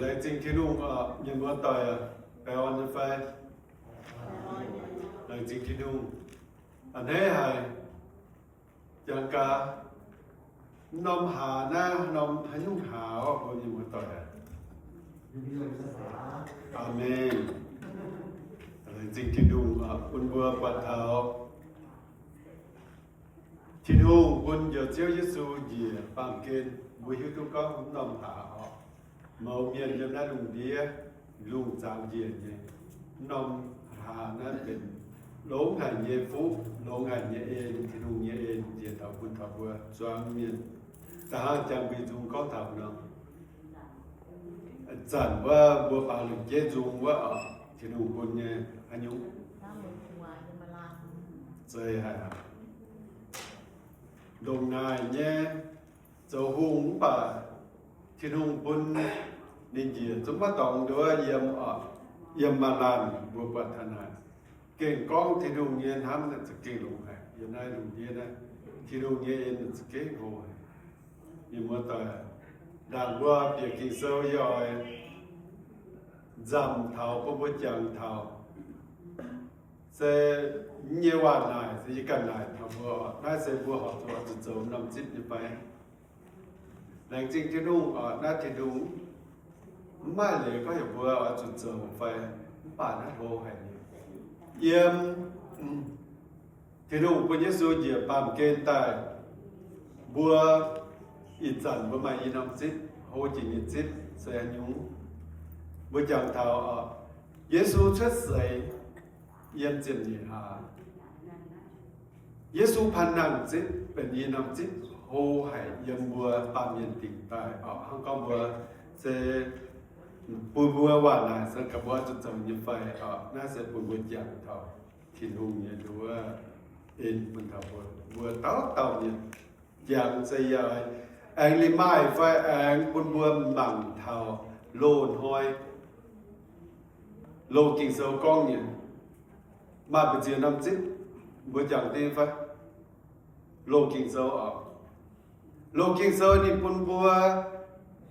Laengz zingh Tin-Hungh oc, mienh muoz-doic, baengh orn nyei fai? Laengz zingh Tin-Hungh. A'hneiv haic, jangx gaax, norm hlaax naaiv norm haaix nyungc hlaax oc, mbuo mienh muoz-doic aac? Aamen. Laengz zingh Tin-Hungh oc, bun mbuo buatc taux Tin-Hungh bun Njoux Ziouv Yesu njiec baamh gen, mbuo hiuv duqv gorngv norm hlaax oc, mouz mienh yiem naaiv lungh ndiev, lungh zaaux njiec nyei, norm hlaax naaiv benx longx haic nyei fuqv, longx haic nyei en, Tin-Hungh nyei en njiec taux bun taux mbuo zuangx mienh. Da'hnangv jangx mbuo nzung gorngv taux nor, zanc wuov mbuo baaux lengc jeiv nzung wuov oc, Tin-Hungh bun nyei haaix nyungc? Zei haic aqv. Ndongc naaic nyei zoux hungh mv baac Tin-Hungh bun ninh njiec zungv maiv dorngx nduov yiem oc, yiem maaih laanh mbuo buatc taux naaic. Gengh gorngv Tin-Hungh nyei hnamv naaic za'gengh longx haic. Yiem naaiv lungh ndiev naaiv, Tin-Hungh nyei en naaic za'gengh hlo haic. Mienh muoz-doic, ndaangc mbuo bieqc Ging-Sou yie oix nzamc taux bun mbuo jangx taux. Se yie nyei waac naaic, se yie ganh naaic taux mbuo, naaiv se mbuo horpc zuqc oix zuqc zoux norm zipv nyei fai? Laengz zingh Tin-Hungh oc, naaiv Tin-Hungh mv maaih leiz gorngv heuc mbuo oix zuqc zoux fai, mv baac naaiv hlo haic nyei. Yiem Tin-Hungh bun Yesu njiec baamh gen daaih, mbuo ih zanc mbuo maaih i norm zipv, hlo jiex nyei zipv se haaix nyungc? Mbuo jangx taux oc, Yesu cuotv seix yiem ziepc nyeic hlaax, Yesu paan nangh zipv benx i norm zipv hlo haic yiem mbuo baamh mienh dingc daaih oc. Hnangv gorngv mbuo se bun mbuo waac naaic se gaax mbuo zuqc zoux nyei fai oc. Naaiv se bun mbuo jangx taux Tin-Hungh nyei nduov en bun taux mbuo, mbuo dauh dauh mienh. Jangx se yie aengx liemh maaih fai aengx bun mbuo mangc taux loz-hnoi, loz Ging-Sou gorngv nyei, maaih mbu'ziex norm zipv, mbuo jangx deix fai? Loz Ging-Sou oc. Loz Ging-Sou ninh bun mbuo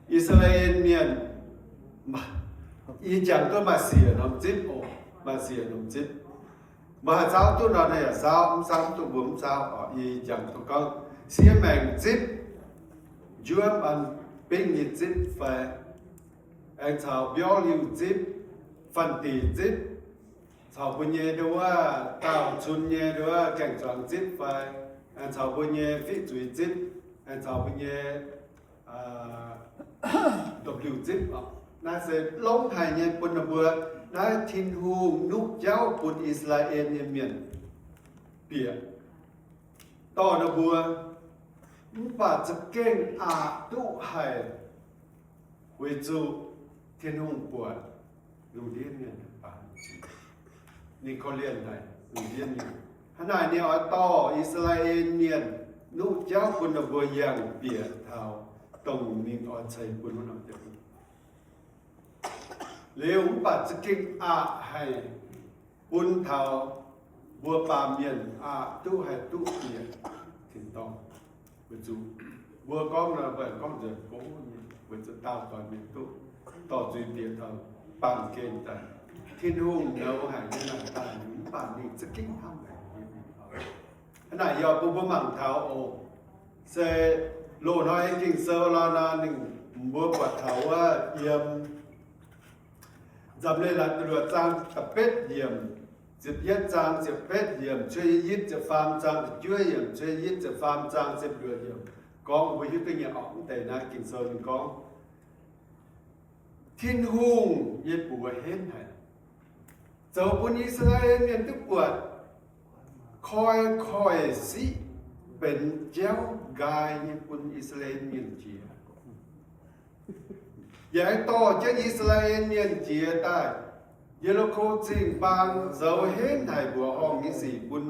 I^saa^laa^en Mienh, yie jangx duqv maaih siec norm zipv oc, maaih siec norm zipv. Mbuo haih saauv duqv nor, naaiv yaac saauv, mv saauv duqv mbuo mv saauv oc. Yie jangx duqv gorngv siev maengc zipv, njuov an bingv nyei zipv fai, aengx caux mbiauv liuh zipv, fanh dic zipv, caux mbuo nyei nduov wuov daauh cun nyei nduov wuov gaeng-zuangx zipv fai, aengx caux mbuo nyei fiqv zuiz zipv, aengx caux mbuo nyei ndopv-liuh zipv oc. Naaiv se longx haic nyei bun ninh mbuo. Naaiv Tin-Hungh nuqv jauv bun I^saa^laa^en nyei mienh bieqc dorh ninh mbuo, mv baac za'gengh aqc duqv haic, weic zuqc Tin-Hungh buatc lungh ndiev mienh, ninh korv-lienh haic lungh ndiev mienh. Hnangv naaic ninh oix dorh I^saa^laa^en mienh nuqv jauv bun ninh mbuo yangh bieqc taux dongh ninh oix ceix bun wuov norm jauv. Liuz mv baac za'gengh aqc haic bun taux mbuo baamh mienh aqc duqv haih duqv bieqc tin-dorngh. Weic zuqc mbuo gorngv nor, mbuo gorngv nzuonx gouv nyei, weic zuqc daauh doic mienh duqv dorh zuiz bieqc taux baamh gen daaih. Tin-Hungh nouz haic nyei naaic daaih, mv baac ninh za'gengh hnamv haic. Hnangv naaic yie oix bun mbuo mangc taux oc. Se loz-hnoi Ging-Sou lorqc nor, ninh mbuo buatc taux wuov yiem Nzamc Leiz-Latc da'luoqc zaang da'betv yiemc, ziepc yietv zaang ziepc betv yiemc, cuotv yitv ziepc faam zaang da'juov yiemc, cuotv yitv ziepc faam zaang ziepc luoqc yiemc, gorngv mbuo hiuv duqv nyei oc. Mv deix naaiv Ging-Sou ninh gorngv, Tin-Hungh nyei buoz henv haic, zoux bun I^saa^laa^en mienh duqv buatc, koi koiv-siqv benx jauv nqaai nyei bun I^saa^laa^en mienh jiex. Yaac dorh jienv I^saa^laa^en mienh jiex daaih Ye^li^ko Zingh Baang, zoux henv haic mbuoqc horngh nyei sic bun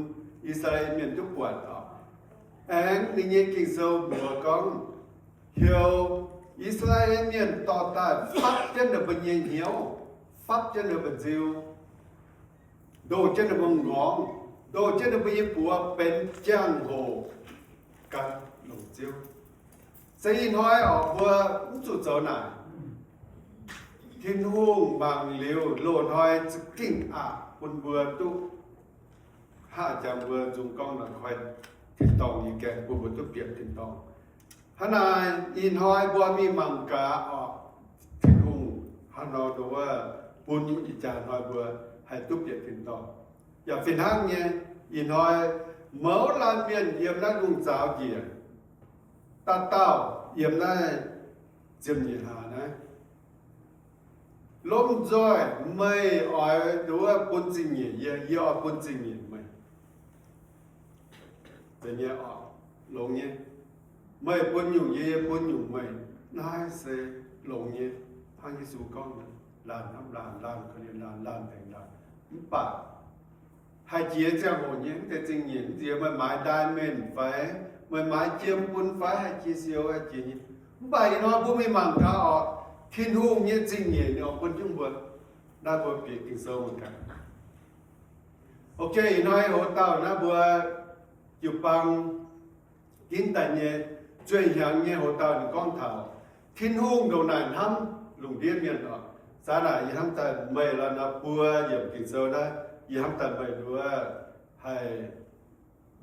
I^saa^laa^en mienh duqv buatc oc. Aengx ninh nyei Ging-Sou mbuox gorngv, heuc I^saa^laa^en mienh dorh daaih fapv jienv ninh mbuo nyei hnyouv, fapv jienv ninh mbuo nziu, ndoh jienv ninh mbuo ngorngx, ndoh jienv ninh mbuo nyei buoz benx jangx-hoc gan longc Ziouv. Se ih hnoi oc, mbuo mv zuqc zoux naaic. Tin-Hungh mangc liuz loz-hnoi za'gengh aqc bun mbuo duqv haah jangx mbuo nzung gorngv nor koi tin-dorngh nyei gaengh bun mbuo duqv bieqc tin-dorngh. Hnangv naaic ih hnoi mbuo mingh mangc gaax orqc, Tin-Hungh hnangv nor nduov bun ih jaax hnoi mbuo haih duqv bieqc tin-dorngh. Yaac fih hnangv nyei, ih hnoi mouz laanh mienh yiem naaiv lungh zaaux njiec, dauh dauh yiem naaiv ziepc nyeic hlaax naaiv lomh nzoih, meih oix nduov bun zingh nyeic yie, yie oix bun zingh nyeic meih. Zeiz nyei orqc? Longx nyei. Meih bun nyungc yie, yie bun nyungc meih. Naaiv se longx nyei. Hnangv Yesu gorngv, laanh hnamv laanh, laanh korv-lienh laanh, laanh tengx laanh. Mv baac haih jiex ziangh hoc nyei, mv deix zingh nyeic mv nziex. Meih maaiz diamond fai, meih maaiz jiem bun fai, haih jiex siou, haih jiex nyei. Mv baac ih hnoi mbuo mingh mangc gaax orqc, Tin-Hungh nyei zingh nyeic ninh oix bun jienv mbuo. Naaiv mbuo bieqc Ging-Sou mangc gaax. Ok, ih hnoi hoc dauh naaiv mbuo jiu-baang ginv daaih nyei, zueih hnyangx nyei hoc dauh ninh gorngv taux Tin-Hungh ndongc naaic hnamv lungh ndiev mienh oc. Zaah naaic yie hnamv daaih meih lorz nor buo yiemc Ging-Sou naaiv, yie hnamv daaih meih nduov haih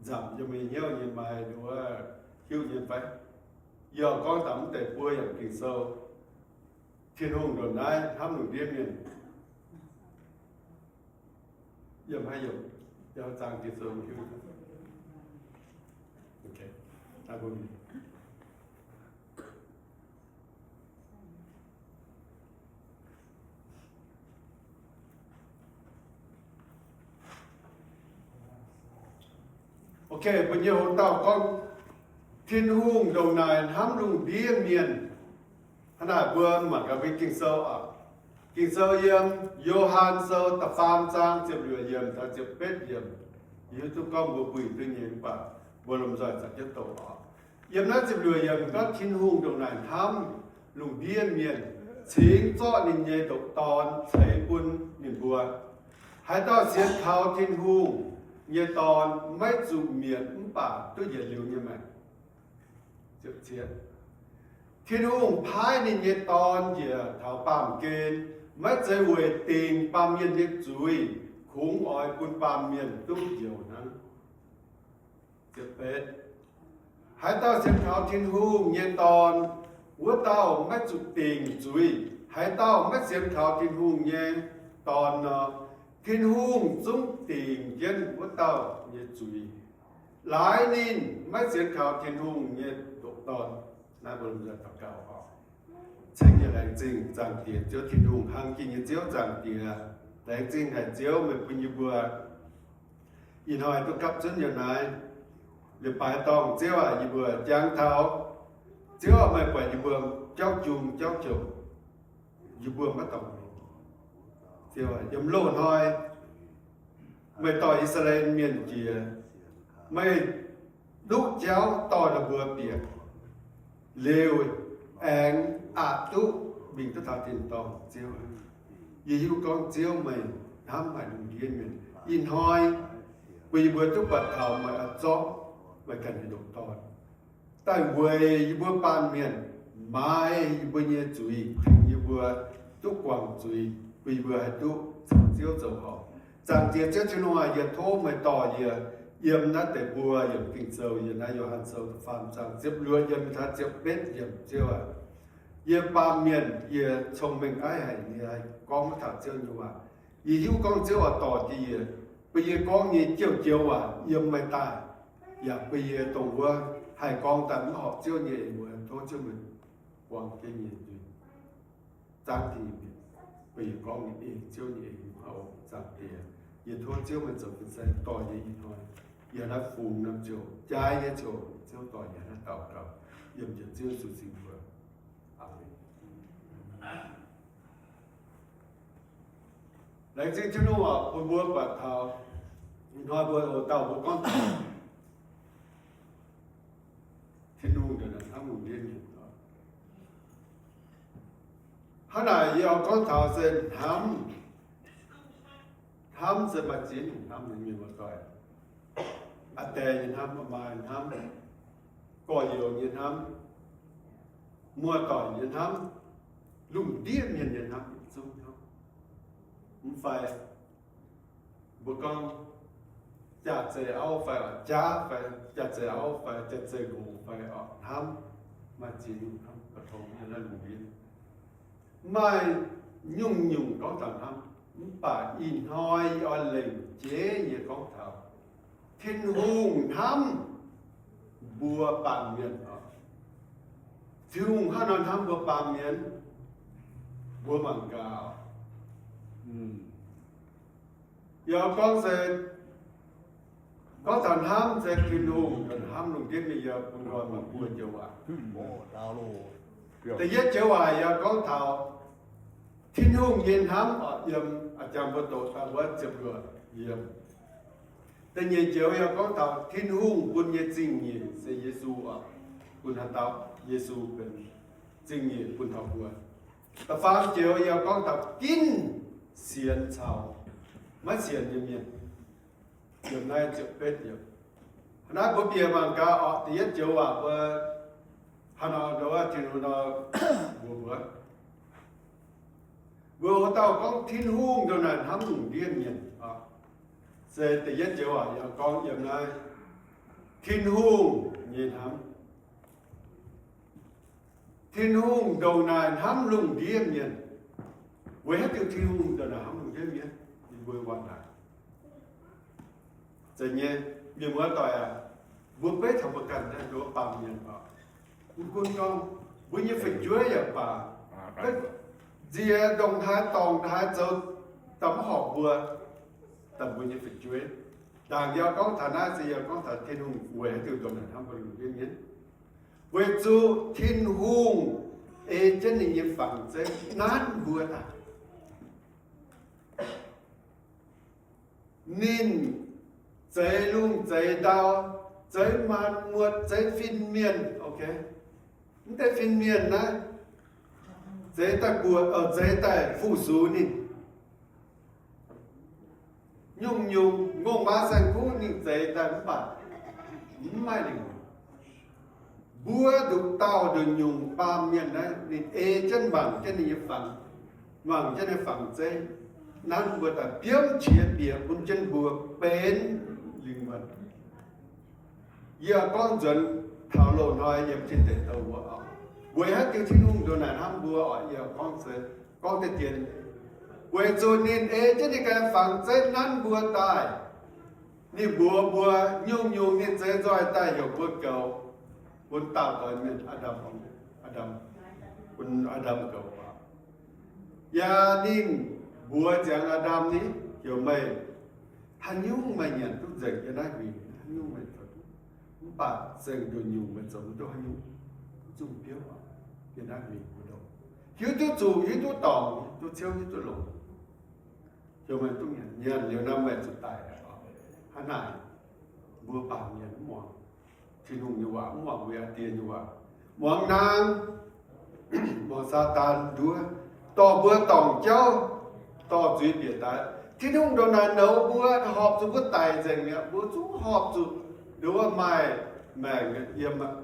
nzamc yiem meih hnyouv nyei, maaih nduov hiuv nyei fai? Yie gorngv daaih mv deix buo yiemc Ging-Sou, Tin-Hungh ndongc naaiv hnamv lungh ndiev mienh. Yiem haaix yiemc? Yiem zaang Ging-Sou hiuv. Ok, mbuo nyei hoc dauh gorngv, Tin-Hungh ndongc naaic hnamv lungh ndiev mienh. Hnangv naaic mbuo mangc gaax mbuo Ging-Sou oc. Ging-Sou yiem Yo^han Sou da'faam zaang ziepc luoqc yiemc taux ziepc betv yiemc. Yie hiuv duqv gorngv mbuo buih duqv nyei, mv baac mbuo lomh nzoih za'gengh doqc oc. Yiem naaiv ziepc luoqc yiemc gorngv Tin-Hungh ndongc naaic hnamv lungh ndiev mienh, cingx zorqv ninh nyei ndoqc Dorn ceix bun ninh mbuo. Haaix dauh sienx kaux Tin-Hungh nyei Dorn maiv zuqc mietc mv baac duqv yietc liuz nyei maengc. Tin-Hungh paaiv ninh nyei Dorn njiec taux baamh gen, maiv zeiz weic dingc baamh mienh nyei zuiz, kungx oix bun baamh mienh duqv njoux hnangv. Haaix dauh sienx kaux Tin-Hungh nyei Dorn, wuov dauh maiv zuqc dingc zuiz. Haaix dauh maiv sienx kaux Tin-Hungh nyei Dorn nor, Tin-Hungh zungv dingc jienv wuov dauh nyei zuiz. Laaix ninh maiv sienx kaux Tin-Hungh nyei ndoqc Dorn. Naaiv mbuo daux gaux oc. Ceng nyei laengz zingh Zaangc Diex Ziouv Tin-Hungh, hnangv jiex nyei Ziouv Zaangc Diex. Laengz zingh haic Ziouv meih bun yie mbuo ih hnoi duqv gapv zunv yiem naaiv leiz-baaix dorngh. Ziouv aac, yie mbuo jangx taux, Ziouv aac, meih buatc yie mbuo jauv jung jauv jomc, yie mbuo maiv dorngc. Ziouv aac, yiem loz-hnoi meih dorh I^saa^laa^en Mienh jiex, meih duqv jauv dorh ninh mbuo bieqc liuz, aengx aqc duqv mingh duqv taux tin-dorngh. Ziouv, yie hiuv gorngv Ziouv meih hnamv haic lungh ndiev mienh. Ih hnoi bun yie mbuo duqv buatc taux meih oix zorqv meih ganh nyei ndoqc Dorn daaih weic yie mbuo baamh mienh, maaiz yie mbuo nyei zuiz, tengx yie mbuo duqv guangc zuiz, bun yie mbuo haih duqv caux Ziouv zoux horpc. Zaangc Diex Ziouv Tin-Hungh aac, yie tov meih dorh yie yiem naaiv deix mbuo yiemc Ging-Sou, yiem naaiv Yo^han Sou da'faam zaang ziepc luoqc yiemc taux ziepc betv yiemc. Ziouv aac, yie baamh mienh yie cong-mengh aiv haic, yie haih gorngv maiv taux Ziouv nyei waac. Yie hiuv gorngv Ziouv oix dorh jienv yie, bun yie gorngv nyei jiouv joux waac yiem meih daaih, yaac bun yie dongh wuov haih gorngv daaih mv horpc Ziouv nyei eix, tov Ziouv meih buangh jienv yie nzuih, zaangv jienv yie mienh, bun yie gorngv nyei ei Ziouv nyei eix. Ov, Zaangc Diex, yie tov Ziouv meih zoux fin-saeng dorh yie ih hnoi yiem naaiv fungx norm ziouc, jaaix nyei ziouc, Ziouv dorh yie naaiv daux gaux, yiem njiec Ziouv Yesu nyei mbuox. Aamen. Laengz zingh Tin-Hungh oc, bun mbuo buatc taux ih hnoi mbuo oix dauh mbuo gorngv taux Tin-Hungh ndongc naaic hnamv lungh ndiev mienh. Hnangv naaic yie oix gorngv taux se hnamv. Hnamv se maaih ziex nyungc hnamv nyei, mienh muoz-doic. Aa die nyei hnamv, maa nyei hnamv, gorx-youz nyei hnamv, muoz-doic nyei hnamv, lungh ndiev mienh nyei hnamv. fai mbuo gorngv jaax-zeih auv fai jaav fai jaax-zeih auv fai jaax-zeih nqox fai oc, hnamv maaih ziex nyungc hnamv, mbuo tongx nyei naaiv lungh ndiev maaih nyungc-nyungc gorngv taux hnamv. Mv baac ih hnoi yie oix lengc jeiv nyei gorngv taux Tin-Hungh hnamv mbuo baamh mienh oc. Tin-Hungh hnangv nor hnamv mbuo baamh mienh, mbuo mangc gaax. Yie gorngv se, gorngv taux hnamv se Tin-Hungh hnamv lungh ndiev mingh, yie bun nqoi mangc buo joux waac. Da'yietv joux waac yie gorngv taux Tin-Hungh nyei hnamv oc, yiem a'jang mbuo doqc daaih wuov ziepc luoqc yiem. Da'nyeic joux yie gorngv taux Tin-Hungh bun nyei zingh nyeic se Yesu oc, bun haaix dauh Yesu benx zingh nyeic bun taux mbuo. Da'faam joux yie gorngv taux ginv sienx caux maiv sienx nyei mienh. Yiem naaiv ziepc betv yiem. Hnangv naaiv mbuo bieqc mangc gaax oc, da'yietv joux waac mbuo haaix nor, Tin-Hungh nor, mbuo mbuo mbuo wuov dauh gorngv Tin-Hungh ndongc naaic hnamv lungh ndiev mienh oc. Se da'yietv joux waac yie gorngv yiem naaiv Tin-Hungh nyei hnamv. Tin-Hungh ndongc naaic hnamv lungh ndiev mienh. Weic haaix diuc Tin-Hungh ndongc naaic hnamv lungh ndiev mienh? Yie mbuo waac naaic. Zeiz nyei, mienh muoz doic aac, mbuo beiv taux mbuo ganh naaiv nduov baamh mienh oc. Mv gunv gorngv mbuo nyei fu'jueiv yaac baac, nziex ndongc haaix dorngc haaix zoux daaih mv horpc mbuo, daaih mbuo nyei fu'jueiv. Ndaangc yie gorngv taux naaiv se yie gorngv taux Tin-Hungh weic haaix diuc ndongc naaic hnamv mbuo lungh ndiev mienh. Weic zuqc Tin-Hungh ei jienv ninh nyei fangx zeiv nanv mbuo daaih. Ninh zeix lungh zeix ndau, zeix maanc muotc, zeix fin-mienh, ok, mv deix fin-mienh naaiv, zeix daaih buoqc, zeix daaih fu-sux ninh. Nyungc-nyungc ngongh maa saeng-kuv ninh zeix daaih mv baac mv maaih lingc. Mbuo nduqc dauh nduqc nyungc baamh mienh naaiv, ninh ei jienv mangc jienv ninh nyei fangx, mangc jienv ninh fangx zeiv, nanv mbuo daaih biomv qiex bieqc bun jienv mbuo benx lingc wuonh. Yie gorngv nzuonx taux loz-hnoi yiem tin deic douh wuov oc, weic haaix diuc Tin-Hungh ndongc naaic hnamv mbuo oc, yie gorngv se gorngv deix dien, weic zuqc ninh ei jienv ninh ganh fangx zeiv nanv mbuo daaih. Ninh mbuox mbuo nyungc-nyungc ninh zeix nzoih daaih heuc mbuo goux, bun dauh doix mienh Aa^ndam, Aa^ndam, bun Aa^ndam goux. Yaac ninh mbuox ziangx Aa^ndam ni, heuc meih haaix nyungc meih nyanc duqv nzengc yiem naaiv huingx, haaix nyungc meih zoux duqv, mv baac zengc nduqc nyungc meih zoux mv duqv haaix nyungc, zungh biouv yiem naaiv huingx mbu'ndongx, hiuv duqv zuqc, hiuv duqv dorngc, duqv ciouv, hiuv duqv longx. Heuc meih duqv nyanc, nyanc liuz nor meih zuqc daic. Hnangv naaic, mbuo baamh mienh mv muangx Tin-Hungh nyei waac, mv muangx mbuo nyei Die nyei waac, muangx naang, muangx Saadaan nduov, dorh mbuo dorngc jauv, dorh zuiz bieqc daaih. Tin-Hungh ndongc naaic nouz mbuo, horpc zuqc mbuo daic nzengc mi'aqv, mbuo zungv horpc zuqc nduov maaih maengc yiem aqv.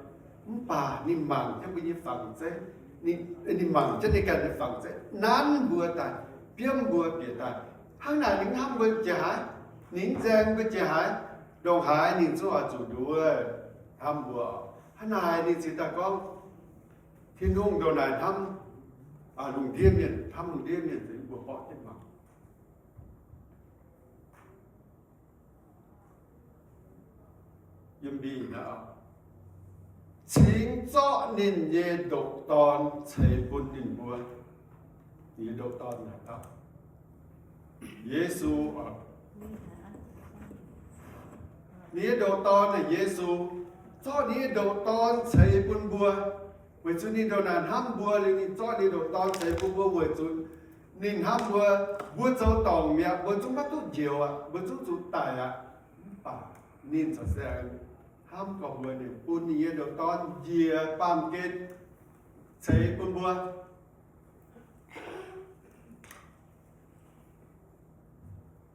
Mv baac ninh mangc jienv mbuo nyei fangx zeiv, ninh mangc jienv ninh ganh nyei fangx zeiv nanv mbuo daaih, biomv mbuo bieqc daaih. Hnangv naaic ninh mv hnamv mbuo njiec haaix, ninh mv nzaeng mbuo njiec haaix, ndongc haaix ninh zungv oix zuqc nduov hnamv mbuo. Hnangv naaic ninh cingx daaih gorngv, Tin-Hungh ndongc naaic hnamv lungh ndiev mienh, hnamv lungh ndiev mienh, mbuo borqv jienv mangc. Yiem mbic naaiv, cingx zorqv ninh nyei ndoqc Dorn ceix bun ninh mbuo. Ninh nyei ndoqc Dorn naaic dauh, Yesu. Ninh nyei ndoqc Dorn naaic Yesu, zorqv ninh nyei ndoqc Dorn ceix bun mbuo. Weic zuqc ninh ndongc naaic hnamv mbuo liuz, ninh zorqv ninh ndoqc Dorn ceix bun mbuo weic zuqc ninh hnamv mbuo. Mbuo zoux dorngc mi'aqv, mbuo zungv maiv duqv njoux aqv, mbuo zungv zuqc daic aqv. Mv baac ninh corc se hnamv gorx mbuo, ninh bun ninh nyei ndoqc Dorn njiec baamh gen ceix bun mbuo.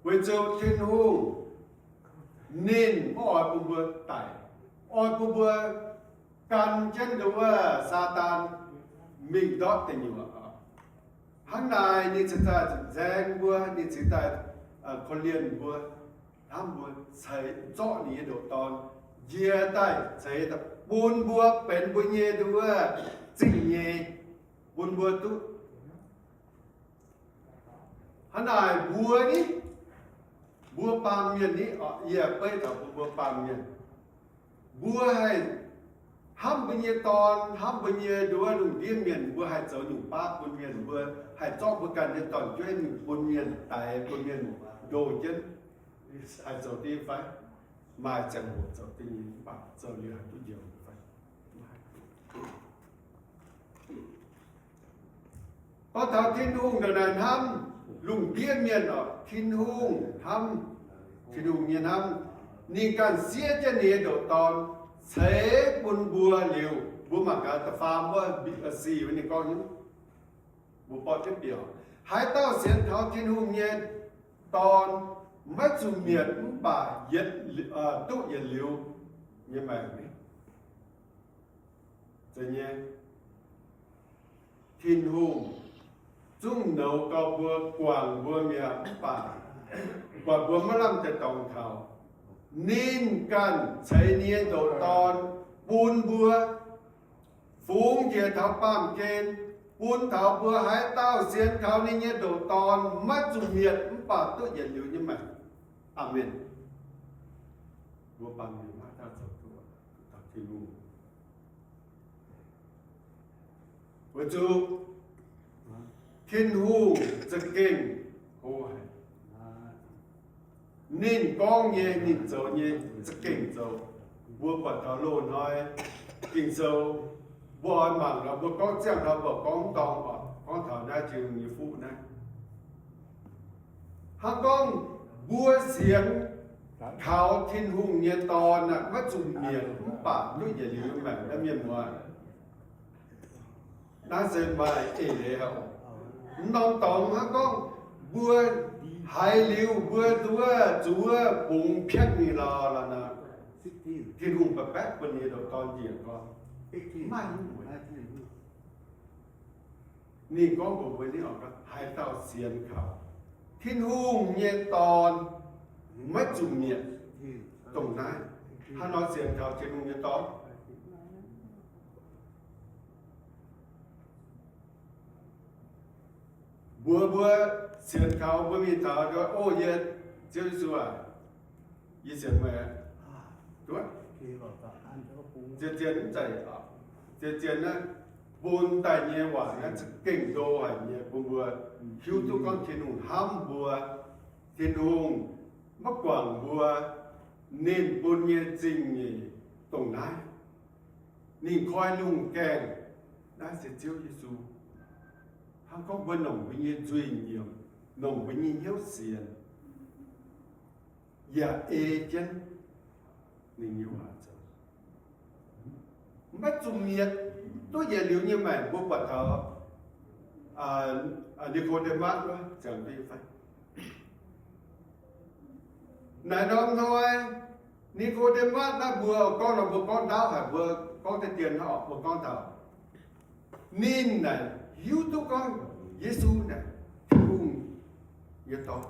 Weic zuqc Tin-Hungh ninh maiv oix bun mbuo daic, oix bun mbuo gan jienv nduov Saadaan mingh ndortv deic nyuoqc. Hnangv naaic ninh cingx daaih nzaeng mbuo, ninh cingx daaih korv-lienh mbuo, hnamv mbuo, ceix zorqv ninh nyei ndoqc Dorn njiec daaih ceix daaih bun mbuo benx mbuo nyei nduov zingh nyei, bun mbuo duqv. Hnangv naaic mbuo ni, mbuo baamh mienh ni, yie beiv taux mbuo, mbuo baamh mienh, mbuo haih hnamv mbuo nyei dorn, hnamv mbuo nyei nduov lungh ndiev mienh, mbuo haih zoux nyungc baav bun mienh, mbuo haih zorqv mbuo ganh nyei dorn-jueiv mingh bun mienh daix, bun mienh ndoh jienv, haih zoux duqv fai? Maaih ziangh hoc zoux duqv nyei, mv baac zoux liuz haih duqv njoux fai? Gorngv taux Tin-Hungh ndongc naaic hnamv lungh ndiev mienh oc, Tin-Hungh hnamv, Tin-Hungh nyei hnamv, ninh ganh siev jienv ninh nyei ndoqc Dorn ceix bun mbuo liuz, mbuo mangc gaax da'faam wuov sic wuov ninh gorngv nyei, mbuo borqv jienv bieqc, haaix dauh sienx kaux Tin-Hungh nyei Dorn maiv zuqc mietc mv baac yietc, duqv yietc liuz nyei maengc. Zeiz nyei, Tin-Hungh zungv nouz gau mbuo, guangc mbuo mi'aqv, mv baac buatc mbuo maiv lamh deix dorngx taux, ninh ganh ceix ninh nyei ndoqc Dorn bun mbuo, fungx njiec taux baamh gen, bun taux mbuo haaix dauh sienx kaux ninh nyei ndoqc Dorn maiv zuqc mietc mv baac duqv yietc liuz nyei maengc. Aamen. Mbuo baamh mienh maiv dauh zoux duqv taux Tin-Hungh. Weic zuqc Tin-Hungh za'gengh hlo haic. Ninh gorngv nyei, ninh zoux nyei, za'gengh zoux. Mbuo buatc taux loz-hnoi Ging-Sou, mbuo oix mangc nor, mbuo gorngv ziangh hnoi mbuo gorngv dorngc oc, gorngv taux naaiv Tin-Hungh nyei fuqv naaiv. Hnangv gorngv mbuo sienx kaux Tin-Hungh nyei Dorn aeqv, maiv zuqc mietc mv baac duqv yietc liuz maengc naaiv, mienh muoz. Naaiv se maaih eix leiz haic. Mv norm dorngx hnangv gorngv mbuo haiz liuz mbuo nduov zuqc wuov bungx pietv mingh lorqc, lorqc nor, Tin-Hungh ba'baeqv bun ninh nyei ndoqc Dorn njiec gorn. Maaih nyungc. Ninh gorngv mbuox mbuo nyei oc, haaix dauh sienx kaux Tin-Hungh nyei Dorn maiv zuqc mietc. Dongh naaiv, hnangv nor sienx kaux Tin-Hungh nyei Dorn. Mbuox mbuo sienx kaux mbuo mingh taux, o, yie, Ziouv Yesu aac, yie sienx meih aqv. Zien-zien mv zeiz, zien-zien naaiv bun daaih nyei waac naaiv za'gengh ndo haic nyei bun mbuo hiuv duqv gorngv Tin-Hungh hnamv mbuo, Tin-Hungh maiv guangc mbuo, ninh bun nyei zingh nyeic dongh naaiv. Ninh koi lungh gaengh, naaiv se Ziouv Yesu. Hnangv gorngv mbuo longc mbuo nyei nzuih nyiemc, longc mbuo nyei hnyouv sienx, yaac ei jienv ninh nyei waac zoux, maiv zuqc mietc, duqv yietc liuz nyei maengc. Mbuo buatc taux Ni^ko^nde^matv wuov ziangx fai? Naaiv norm hnoi, Ni^ko^nde^matv naaiv mbuo gorngv nor, mbuo gorngv ndaauv haic, mbuo gorngv deix dien hnangv oc, mbuo gorngv taux ninh naaic hiuv duqv gorngv Yesu naaic Tin-Hungh nyei Dorn.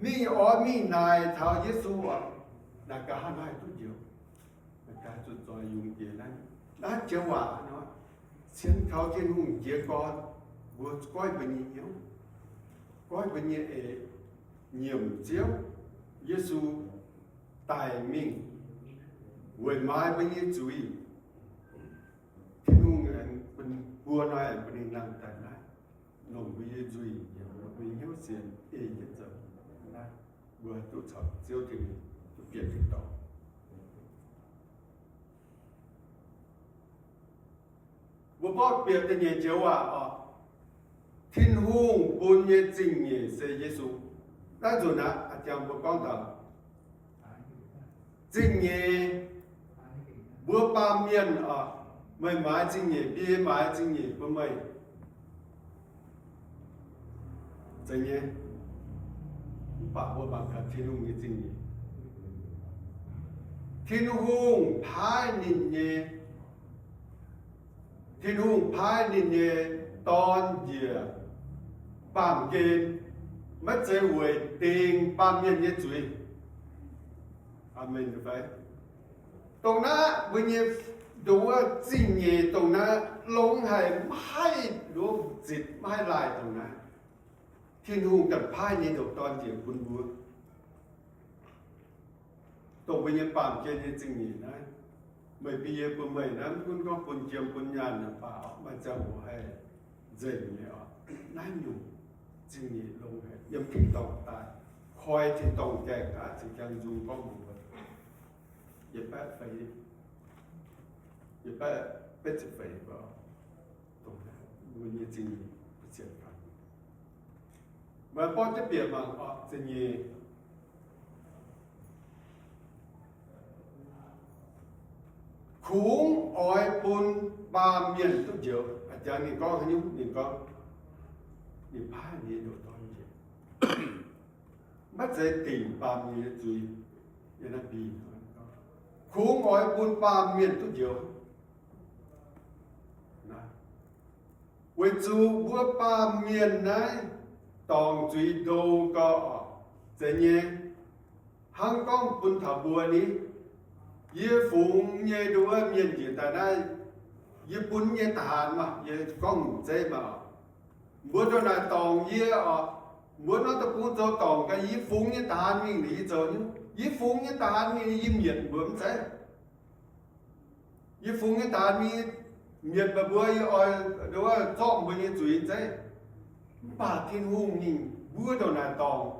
Ninh oix mingh naaic taux Yesu oc, naaic gaax hnangv naaiv duqv njoux, naaic gaax zuqc zoih yungz jiex naaiv, naaiv joux waac nor, sienx kaux Tin-Hungh jiez gorn, mbuo goiv mbuo nyei hnyouv, goiv mbuo nyei eix, nyiemc Ziouv Yesu daic mingh weic maaiz mbuo nyei zuiz. Tin-Hungh aengx bun, mbuo nor aengx bun ninh nangh daaih naaiv, longc mbuo nyei nzuih, mbuo nyei hnyouv sienx ei jienv zoux naaiv, mbuo duqv caux Ziouv Tin-Hungh duqv bieqc tin-dorngh. Mbuo gorngv bieqc da'nyeic joux waac oc, Tin-Hungh bun nyei zingh nyeic se Yesu. Naaiv nzunc aqv, a'jangx mbuo gorngv taux zingh nyeic, mbuo baamh mienh oc, meih maaiz zingh nyeic, yie maaiz zingh nyeic bun meih. Zeiz nyei. Mv baac mbuo mangc gaax Tin-Hungh nyei zingh nyeic. Tin-Hungh paaiv ninh nyei, Tin-Hungh paaiv ninh nyei dorn njiec baamh gen, maiv zeiz weic dingc baamh mienh nyei zuiz. Aamen fai? Dongh naaiv mbuo nyei nduov zingh nyeic dongh naaiv longx haic, maiv haih nduov zitc, maiv haih laaih dongh naaiv. Tin-Hungh ganh paaiv nyei ndoqc Dorn njiec bun mbuo. Dongh mbuo nyei baamh gen nyei zingh nyeic naaiv, meih bun yie bun meih naaiv, mv gunv gorngv bun jiem bun nyaanh naaic baac, maaih ziangh hoc haih nzengc nyei oc. Naaiv nyungc zingh nyeic longx haic, yiem tin-dorngh daaih, koi tin-dorngh gaengh aqv, zinh jangx nzung gorngv mbuox, yietc baeqv feix, yietc baeqv betv ziepc feix, mbuo nyei zingh nyeic ba'sienx kaux. Meih borqv jienv bieqc mangc oc, zingh nyeic. Kungx oix bun baamh mienh duqv njoux. A'jangx ninh gorngv haaix nyungc? Ninh gorngv, ninh paaiv ninh nyei ndoqc Dorn njiec, maiv zeiz dingc baamh mienh nyei zuiz. Yiem naaiv mbiv, kungx oix bun baamh mienh duqv njoux. Weic zuqc mbuo baamh mienh naaiv dorngc zuiz ndo gau oc. Zeiz nyei, hnangv gorngv bun taux mbuo ni, yie fungx nyei nduov mienh njiec daaih naaiv, yie bun nyei da'haanx maah, yie gorngv nyungc zeiv maah oc. Mbuo ndongc naaic dorngc yie oc, mbuo norm deic-bung zoux dorngc gaax, yie fungx nyei da'haanx mingh liuz yie zoux nyungc, yie fungx nyei da'haanx mingh yie mietc mbuo mv zeiz. Yie fungx nyei da'haanx mingh mietc meih mbuo, yie oix nduov zorqv mbuo nyei zuiz mv zeiz. Mv baac Tin-Hungh ninh mbuo ndongc naaic dorngc,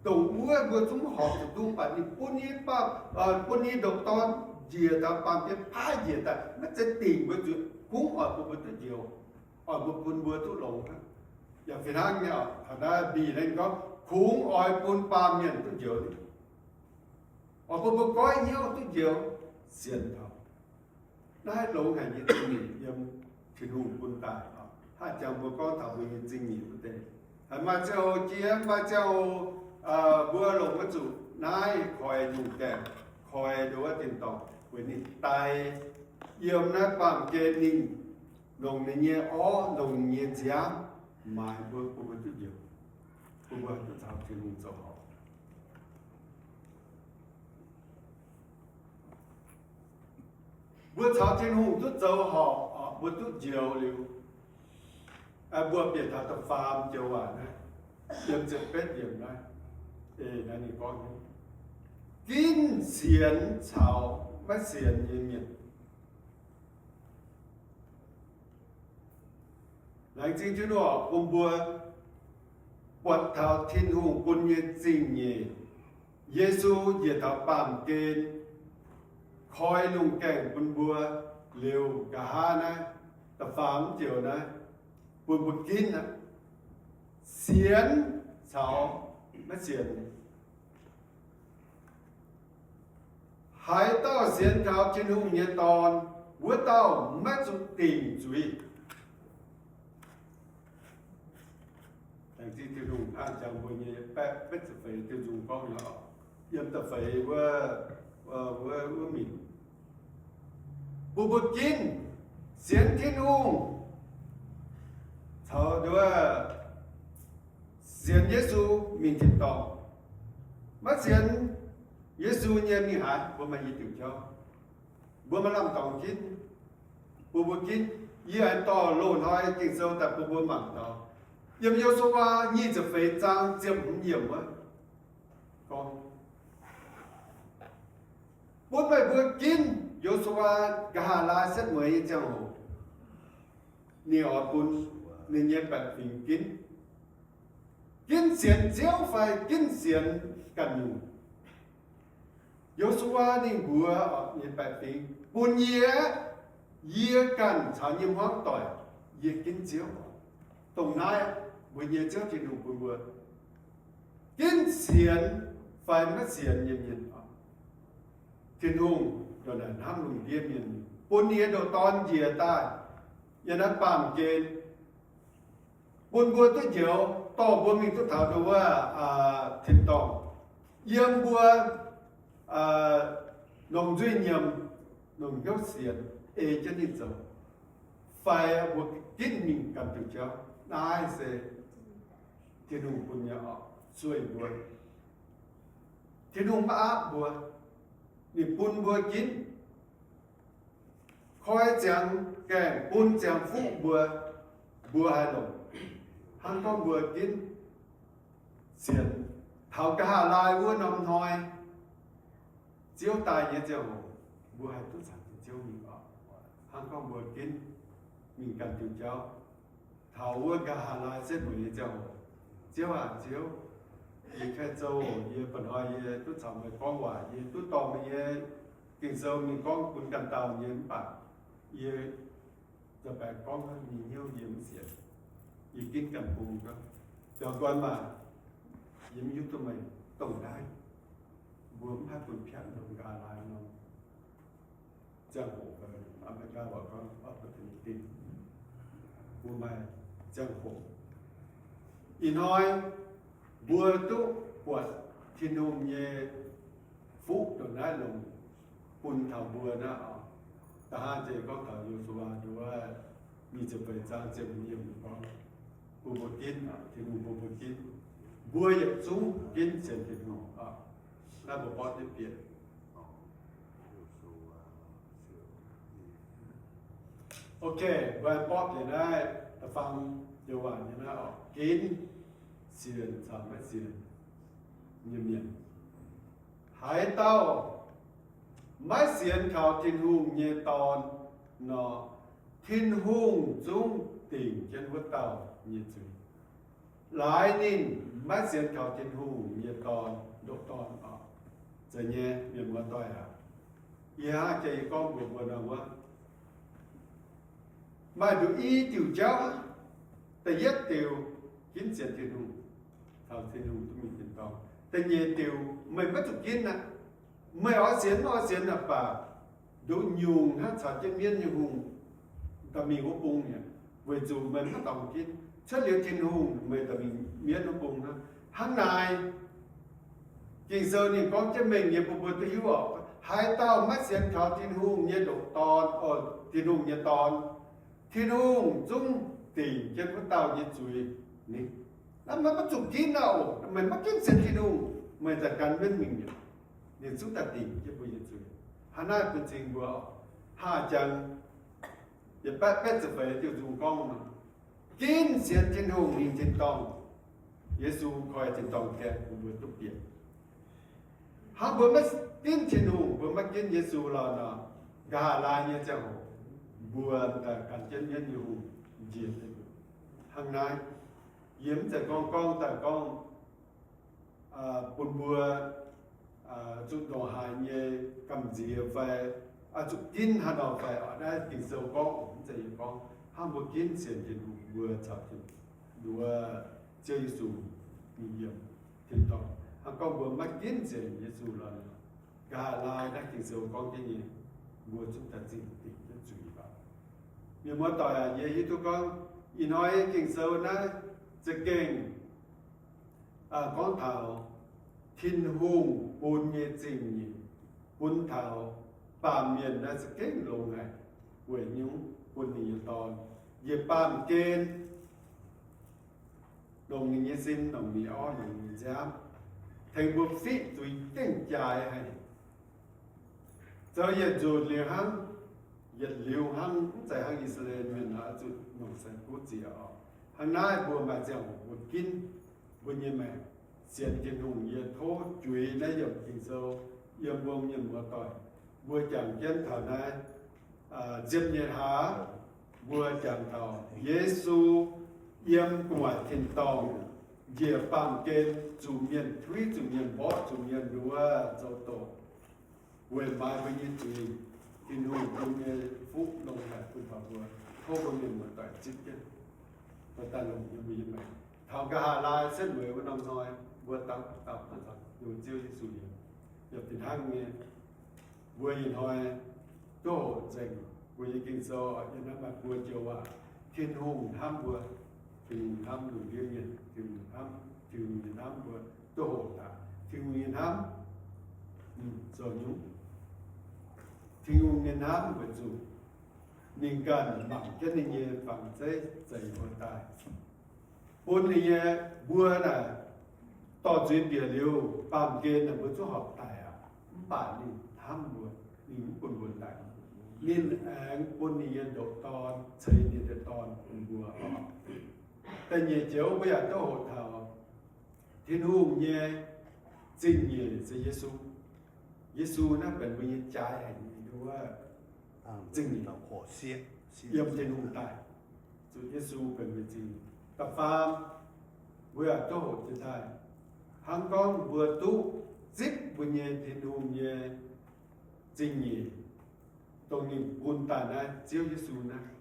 dongh wuov mbuo zungv horpc zuqc duqv, mv baac ninh bun nyei, bun nyei ndoqc Dorn njiec daaih, baamh gen paaiv njiec daaih, maiv zeiz dingc mbuo zuiz, kungx oix bun mbuo duqv njoux, oix mbuo, bun mbuo duqv longx aqv. Yaac fih hnangv nyei oc, taux naaiv mbiv naaiv gorngv, kungx oix bun baamh mienh duqv njoux, oix bun mbuo goiv hnyouv duqv njoux, sienx taux. Naaiv longx haic nyei zingh nyeic yiem Tin-Hungh bun daaih. Hnangv jangx mbuo gorngv taux mbuo nyei zingh nyeic wuov deix, haiz maaih ziangh hoc jiex, maaih ziangh hoc mbuo longc maiv zuqc naaiv koi nyungc gaengh, koi nduov wuov tin-dorngh weic ninh daic yiem naaiv baamh gen, ninh longc ninh nyei orv, longc ninh nyei nziaamv maaiz mbuo, bun mbuo duqv njoux, bun mbuo duqv caux Tin-Hungh zoux horpc. Mbuo caux Tin-Hungh duqv zoux horpc, mbuo duqv njoux liuz, mbuo bieqc taux da'faam joux waac naaiv, yiem ziepc betv yiemc naaiv, eix naaiv ninh gorngv, ginv sienx caux maiv sienx nyei mienh. Laengz zingh Tin-Hungh bun mbuo buatc taux Tin-Hungh bun nyei zingh nyeic. Yesu njiec taux baamh gen, koi lungh gaengh bun mbuo liuz, nqa'haav naaiv, da'faam joux naaiv, bun mbuo ginv aqv, sienx caux maiv sienx. Haaix dauh sienx taux Tin-Hungh nyei Dorn, wuov dauh maiv zuqc dingc zuiz. Laengz zingh Tin-Hungh hnangv jangx mbuo nyei baeqv betv ziepc feix diuh nzung gorngv nyei, yiem da'feix wuov, wuov, wuov minc. Bun mbuo ginv sienx Tin-Hungh caux nduov sienx Yesu mingh tin-dorngh. Maiv sienx Yesu nyei mingh haaix? Mbuo maaih i diuc jauv, mbuo maaih lamh dorngx ginv, bun mbuo ginv. Yie aengx dorh loz-hnoi Ging-Sou daaih bun mbuo mangc taux, yiem Yo^su^waa nyic ziepc feix zaang ziepc hmz yiemc wuov gorngv, bun meih mbuo ginv Yo^su^waa nqa'haav laai setv mueiz nyei ziangh hoc, ninh oix bun ninh nyei baeqc fingx ginv, ginv sienx Ziouv fai ginv sienx ganh nyungc. Yo^su^waa ninh mbuox ninh nyei baeqc fingx, bun yie, yie ganh caux yie nyei hmuangv doic, yie ginv Ziouv. Dongh naaiv mbuo nyei Ziouv Tin-Hungh bun mbuo ginv sienx fai maiv sienx nyei mienh. Tin-Hungh ndongc naaic hnamv lungh ndiev mienh, bun ninh nyei ndoqc Dorn njiec daaih yiem naaiv baamh gen, bun mbuo duqv njoux, dorh mbuo mingh duqv taux nduov wuov tin-dorngh, yiem mbuo longc nzuih nyiemc, longc hnyouv sienx, ei jienv ninh zoux, fai mbuo ginv mingh ganh diuh jauv. Naaiv se Tin-Hungh bun nyei oc, sueih mbuo. Tin-Hungh maiv aapv mbuo, ninh bun mbuo ginv. Koi ziangx gaengh bun ziangx fuqv mbuo, mbuo haih longc. Hnangv gorngv mbuo ginv sienx taux nqa'haav laai wuov norm hnoi, Ziouv daaih nyei ziangh hoc, mbuo haih duqv caux Ziouv mingh oc. Hnangv gorngv mbuo ginv mingh ganh diuh jauv, taux wuov nqa'haav laai setv mueic nyei ziangh hoc, Ziouv aac, Ziouv, yie kaaih zoux, yie ba'hnoi yie duqv caux meih gorngv waac, yie duqv dorh meih nyei Ging-Sou mingh gorngv bun ganh dauh nyei, mv baac yie za'gengh gorngv hnangv nyei hnyouv yie mv sienx. Yie ginv ganh bung gorngv, biaux nqoi maah, yie mv hiuv duqv meih dongh naaiv. Mbuo mv haih bun piatv nqa'haav laai norm ziangh hoc, America waac gorngv opportunity, mbuo maaih ziangh hoc. Ih hnoi mbuo duqv buatc Tin-Hungh nyei fuqv ndongc naaiv longx bun taux mbuo naaiv oc. Da'haav jiex gorngv taux Yo^su^waa nduov nyic ziepc feix zaang ziepc hmz yiemc gorngv, bun mbuo ginv, Tin-Hungh bun mbuo ginv, mbuo yietc zungv ginv sienx Tin-Hungh oc. Naaiv mbuo borqv jienv bieqc. Ok, mbuo borqv bieqc naaiv da'faam joux waac nyei naaiv oc, ginv sienx caux maiv sienx nyei mienh. Haaix dauh maiv sienx kaux Tin-Hungh nyei Dorn nor, Tin-Hungh zungv dingc jienv wuov dauh nyei zuiz. Laaix ninh maiv sienx kaux Tin-Hungh nyei Dorn, ndoqc Dorn oc. Zeiz nyei, mienh muoz-doic aac, yie hnangv jiex yie gorngv mbuox mbuo nor wuov, maaih nduqc i diuc jauv. Da'yietv diuc, ginv sienx Tin-Hungh, caux Tin-Hungh duqv mingh tin-dorngh. Da'nyeic diuc, meih maiv zuqc ginv aqv. Meih oix sienx mv oix sienx aqv baac, nduqc nyungc hnangv caux jienv mienv nyei hungh daaih mingh wuov bung mi'aqv, weic zuqc meih maiv dorngc ginv. Cuotv liuz Tin-Hungh, meih daaih mingh mienv wuov bung hnangv. Hnangv naaic, Ging-Sou ninh gorngv jienv mengh nyei bun mbuo duqv hiuv oc, haaix dauh maiv sienx kaux Tin-Hungh nyei ndoqc Dorn, o, Tin-Hungh nyei Dorn, Tin-Hungh zungv dingc jienv wuov dauh nyei zuiz. Ninh, naaiv meih maiv zuqc ginv aqv oc. Meih maiv ginv sienx Tin-Hungh, meih za'gengh mienv mingh mi'aqv. Ninh zungv daaih dingc jienv mbuo nyei zuiz. Hnangv naaiv bun cing mbuo oc. Haah jangx yietc baeqv betv ziepc feix diuh nzung gorngv nor, ginv sienx Tin-Hungh mingh tin-dorngh. Yesu koi tin-dorngh gaengh bun mbuo duqv bieqc. Hnangv mbuo maiv ginv Tin-Hungh, mbuo maiv ginv Yesu lorqc nor, nqa'haav laai nyei ziangh hoc mbuo daaih gan jienv mienv nyei hungh njiec. Hnangv naaiv, yie mv zeiz gorngv gorngv daaih gorngv bun mbuo zuqc ndongc haaix nyei gamh nziex fai zuqc ginv haaix nor fai, naaiv Ging-Sou gorngv, mv zeiz yie gorngv. Hnangv mbuo ginv sienx Tin-Hungh, mbuo caux Tin-Hungh, Ziouv Yesu, mingh yiem tin-dorngh. Hnangv gorngv mbuo maiv ginv sienx Yesu lorqc, nqa'haav laai naaiv Ging-Sou gorngv jienv nyei, mbuo zungv daaih zingh dingc jienv zuiz baac. Mienh muoz-doic aac, yie hiuv duqv gorngv ih hnoi Ging-Sou naaiv za'gengh gorngv taux Tin-Hungh bun nyei zingh nyeic bun taux baamh mienh naaiv za'gengh longx haic. Weic nyungc bun ninh nyei Dorn njiec baamh gen, longc ninh nyei sin, longc ninh orv, longc ninh nziaamv, tengx mbuo fiqv zuiz gengh jaaix haic. Zoux yietc nzunc liuz hnangv, yietc liuz hnangv, mv zeiz hnangv I^saa^laa^en Mienh nor, zuqc longc saeng-kuv zieqc oc. Hnangv naaiv mbuo maaih ziangh hoc mbuo ginv mbuo nyei maengc sienx Tin-Hungh. Yie tov juix naaiv yiemc Ging-Sou yiem mbuo mienh muoz-doic, mbuo jangx jienv taux naaiv nziemh nyei hlaax, mbuo jangx taux Yesu yiem gu'nguaaic tin-dorngh njiec baamh gen, zuqc mienh tuiv, zuqc mienh mborqv, zuqc mienh nduov zoux doqc, weic maaiz mbuo nyei zuiz. Tin-Hungh bun nyei fuqv longx haic bun taux mbuo. Tov mbuo mienh muoz-doic zipv jienv, daaih longc yiem mbuo nyei maengc. Taux nqa'haav laai setv mueiz wuov norm hnoi, mbuo daux gaux duqv longc Ziouv Yesu liuz, yaac fih hnangv nyei. Mbuo ih hnoi duqv hoqc nzengc mbuo nyei Ging-Sou, yiem naaiv maaih buo joux waac. Tin-Hungh hnamv mbuo, Tin-Hungh hnamv lungh ndiev mienh, Tin-Hungh hnamv, Tin-Hungh nyei hnamv mbuo duqv hoqc daaih. Tin-Hungh nyei hnamv zoux nyungc, Tin-Hungh nyei hnamv weic zuqc Ninh ganh mangc jienv ninh nyei fangx zeiv zeix mbuo daaih, bun ninh nyei, mbuo naaic dorh nzuih bieqc liuz, baamh gen naaic mbuo zungv horpc daic aqv. Mv baac ninh hnamv mbuo, ninh mv bun mbuo daic. Ninh aengx bun ninh nyei ndoqc Dorn, ceix ninh nyei Dorn bun mbuo oc. Da'nyeic joux mbuo yaac duqv hoqc taux Tin-Hungh nyei zingh nyeic se Yesu. Yesu naaiv benx mbuo nyei jaaix haic nyei wuov zingh nyeic, yiem Tin-Hungh daaih. Zuqc Yesu benx mbuo zingh nyeic. Da'faam, mbuo yaac duqv hoqc jienv daaih, hnangv gorngv mbuo duqv zipv mbuo nyei Tin-Hungh nyei zingh nyeic, dongh ninh bun daaih naaiv Ziouv Yesu naaiv,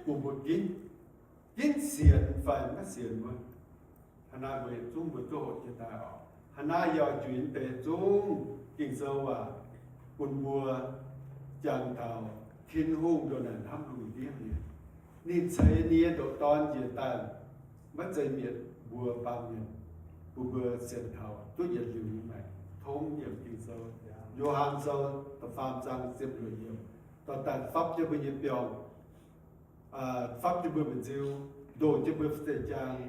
bun mbuo ginv, ginv sienx fai maiv sienx wuov. Hnangv naaiv mbuo yietc zungv mbuo duqv hoqc jienv daaih oc. Hnangv naaiv yaac njuix deix zungv Ging-Sou waac bun mbuo jangx taux Tin-Hungh ndongc naaic hnamv lungh ndiev mienh. Ninh ceix ninh nyei ndoqc Dorn njiec daaih, maiv zeiz mietc mbuo baamh mienh, bun mbuo sienx taux duqv yietc liuz nyei maengc, tongv yiem Ging-Sou, Yo^han Sou da'faam zaang ziepc luoqc yiemc, dorh daaih fapv jienv mbuo nyei biauv, fapv jienv mbuo mbu'nziu, ndoh jienv mbuo fu'zei jaang,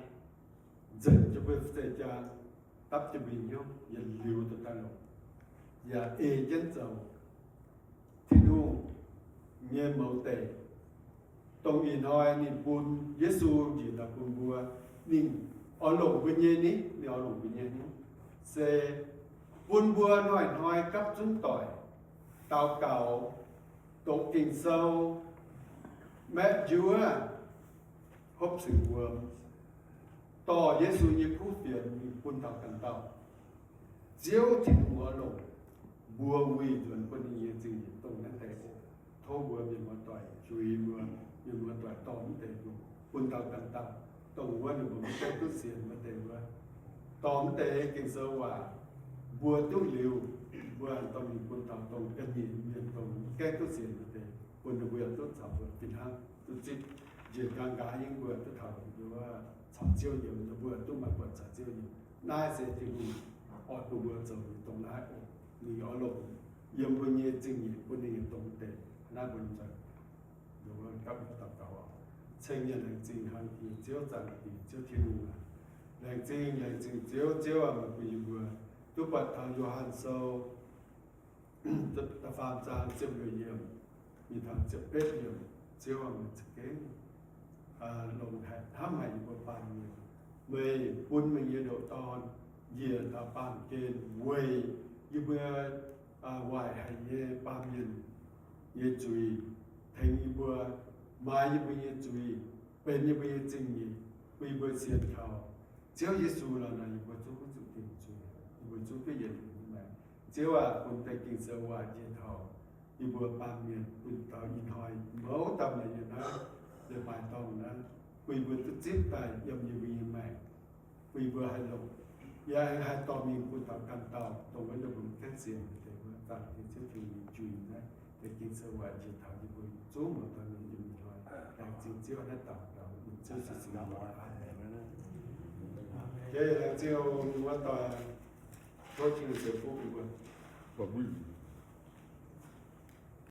nzengc jienv mbuo fu'zei jaang, dapv jienv mbuo hnyouv yietc liuz dorh daaih longc, yaac ei jienv zoux Tin-Hungh nyei mouz deic, dongh ih hnoi ninh bun Yesu njiec daaih bun mbuo. Ninh oix longc mbuo nyei ni, ninh oix longc mbuo nyei ni, se bun mbuo hnoi-hnoi gapv zunv doic, daux gaux, doqc Ging-Sou, maeqv njuov, hopv sic wuom, dorh Yesu nyei kuv fienx mingh bun taux ganh dauh. Ziouv Tin-Hungh oix longc mbuo wuic nzuonx bun ninh nyei zingh nyeic dongh naaiv deix oc. Tov mbuo mienh muoz-doic zuiz mbuo, mienh muoz-doic dorh mv deix bun taux ganh dauh, dongh wuov ninh mbuo mv gaengh duqv sienx wuov deix wuov, dorh mv deix Ging-Sou waac mbuo duqv liuz, mbuo aengx dorh mingh bun taux dongh ga'nyiec mienh dongh mv gaengh duqv sienx wuov deix, bun ninh mbuo yaac duqv caux mbuo fih hnangv duqv zipv. Njiec nqa'haav nqa'haav yie mbuo duqv taux wuov caux Ziouv yiem, ninh mbuo duqv maaih buonc caux Ziouv yiem. Naaiv se Tin-Hungh oix bun mbuo zoux nyei dongh naaiv oc. Ninh oix longc yiem mbuo nyei zingh nyeic bun ninh nyei dongh deix. Naaiv mbuo nzunc gapv daux gaux oc. Ceng nyei laengz zingh hnangv jiex Ziouv, zaangc jiex Ziouv Tin-Hungh aac. Laengz zingh, laengz zingh Ziouv. Ziouv aac, meih bun yie mbuo duqv buatc taux Yo^han Sou da'faam zaang ziepc luoqc yiemc mingh taux ziepc betv yiemc. Ziouv aac, meih za'gengh longc haic, hnamv haic yie mbuo baamh mienh. Meih bun meih nyei ndoqc Dorn njiec taux baamh gen weic yie mbuo waaic haic nyei baamh mienh nyei zuiz, tengx yie mbuo maaiz yie mbuo nyei zuiz, benx yie mbuo nyei zingh nyeic, bun yie mbuo sienx kaux Ziouv Yesu lorqc nor, yie mbuo zungv maiv zuqc dingc zuiz, yie mbuo zungv duqv yietc liuz nyei maengc. Ziouv aac, bun deix Ging-Sou waac njiec taux yie mbuo baamh mienh, bun taux ih hnoi mouz dauh mienh yiem naaiv leiz-baaix dorngh naaiv, bun yie mbuo duqv zipv daaih yiem yie mbuo nyei maengc, bun yie mbuo haih longc, yaac haih dorh mingh bun taux ganh dauh dongh wuov ninh mbuo mv gaengh sienx deix wuov. Zaangc Diex Ziouv, Tin-Hungh, yie juix naaiv deix Ging-Sou waac njiec taux yie mbuo zungv mouz dauh mienh yiem ih hnoi. Laengz zingh Ziouv, naaiv daux gaux yiem Ziouv Yesu nyei mbuox. Aamen. Laengz zingh wuov doic, tov Tin-Hungh ceix fuqv bun mbuo.